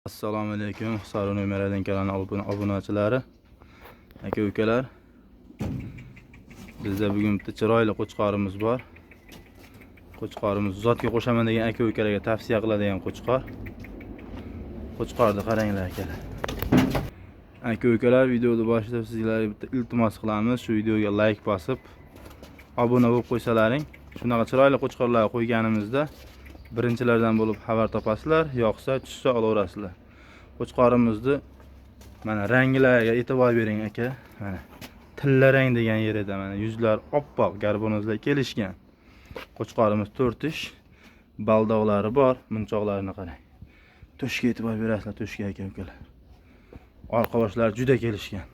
Assalomu alaykum, Hisor nomer 1 kanali obunachilari, aka ukalar. Bizda bugun bitta chiroyli qo'chqorimiz bor. Qo'chqorimiz zotga qo'shaman degan aka ukalarga tavsiya qiladigan qo'chqor. Qo'chqorni qaranglar, akalar. Aka ukalar, videoni boshida sizlarga bitta iltimos qilamiz. Shu videoga like bosib, obuna bo'lib qo'ysalaring, shunaqa chiroyli qo'chqorlar qo'yganimizda birinchilardan bo'lib xabar topasizlar, yoqsa tushsa olaverasizlar. Qo'chqorimizni mana ranglariga e'tibor bering, aka. Mana tilla rang degan yerida mana yuzlar oppoq, garbonozlar kelishgan. Qo'chqorimiz to'rt tish, baldoqlari bor, munchoqlarini qarang. To'shga e'tibor berasizlar, to'shga, aka ukalar. Orqa boshlari juda kelishgan.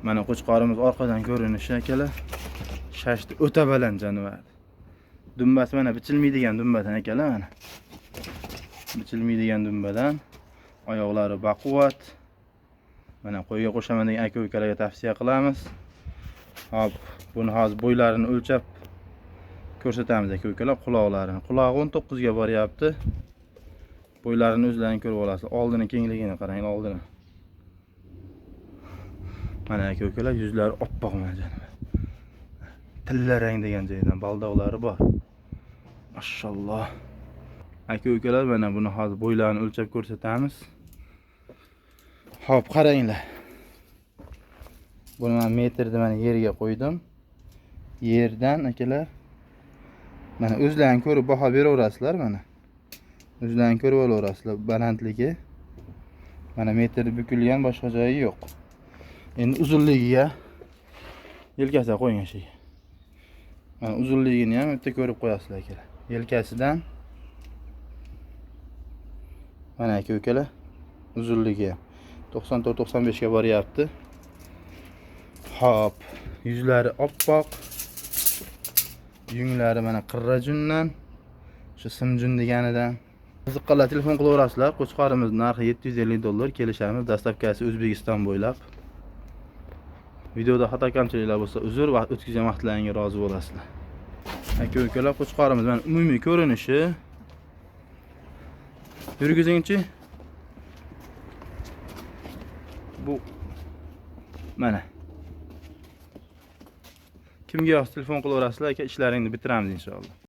Mana qo'chqorimiz orqadan ko'rinishi, akalar. Shashti o'ta baland jonivor. Dumbasi mana bichilmaydigan dumbadan, akalar, mana. Bichilmaydigan dumbadan. Oyoqlari baquvvat. Mana qo'yga qo'shaman degan aka ukalarga tavsiya qilamiz. Hop, buni hozir bo'ylarini o'lchab ko'rsatamiz, aka ukalar, quloqlarini. Qulog'i 19 ga boryapti. Bo'ylarini o'zlaring ko'rib olasizlar. Oldini kengligini qarang, oldini. Mana, aka ukalar, yuzlari oppoq mana jonivor. Tilla rang degan joydan baldoqlari bor. Mashalloh. Aka ukalar, mana buni hozir bo'ylarini o'lchab ko'rsatamiz. Hop, qaranglar. Buni men metrni mana yerga qo'ydim. Yerdan, akalar, mana o'zlaring ko'rib baho beraverasizlar mana. O'zlaring ko'rib olaverasizlar balandligi. Mana metr bukilgan, boshqa joyi yo'q. Endi uzunligiga yelkasiga qo'ying shu. Mana uzunligini ham bitta ko'rib qo'yasizlar, akalar. Yelkasidan mana, aka ukalar, uzunligi ham 94-95 ga boryapti. Hop, yuzlari oppoq. Yunglari mana qirra jundan, shu simjun deganidan. Qiziqqanlar telefon qilaverasizlar. Qo'chqorimiz narxi 750 dollar, kelishamiz. Доставка si O'zbekiston bo'ylab. Videoda xato kamchiliklar bo'lsa uzr, vaqt o'tkazgan vaqtlaringga rozi bo'lasizlar. Aka ukalar, qo'chqorimiz mana umumiy ko'rinishi. Yurgizingchi. Bu mana. Kimga yoqsa telefon qilaverasizlar, aka, ishlaringni bitiramiz inshaalloh.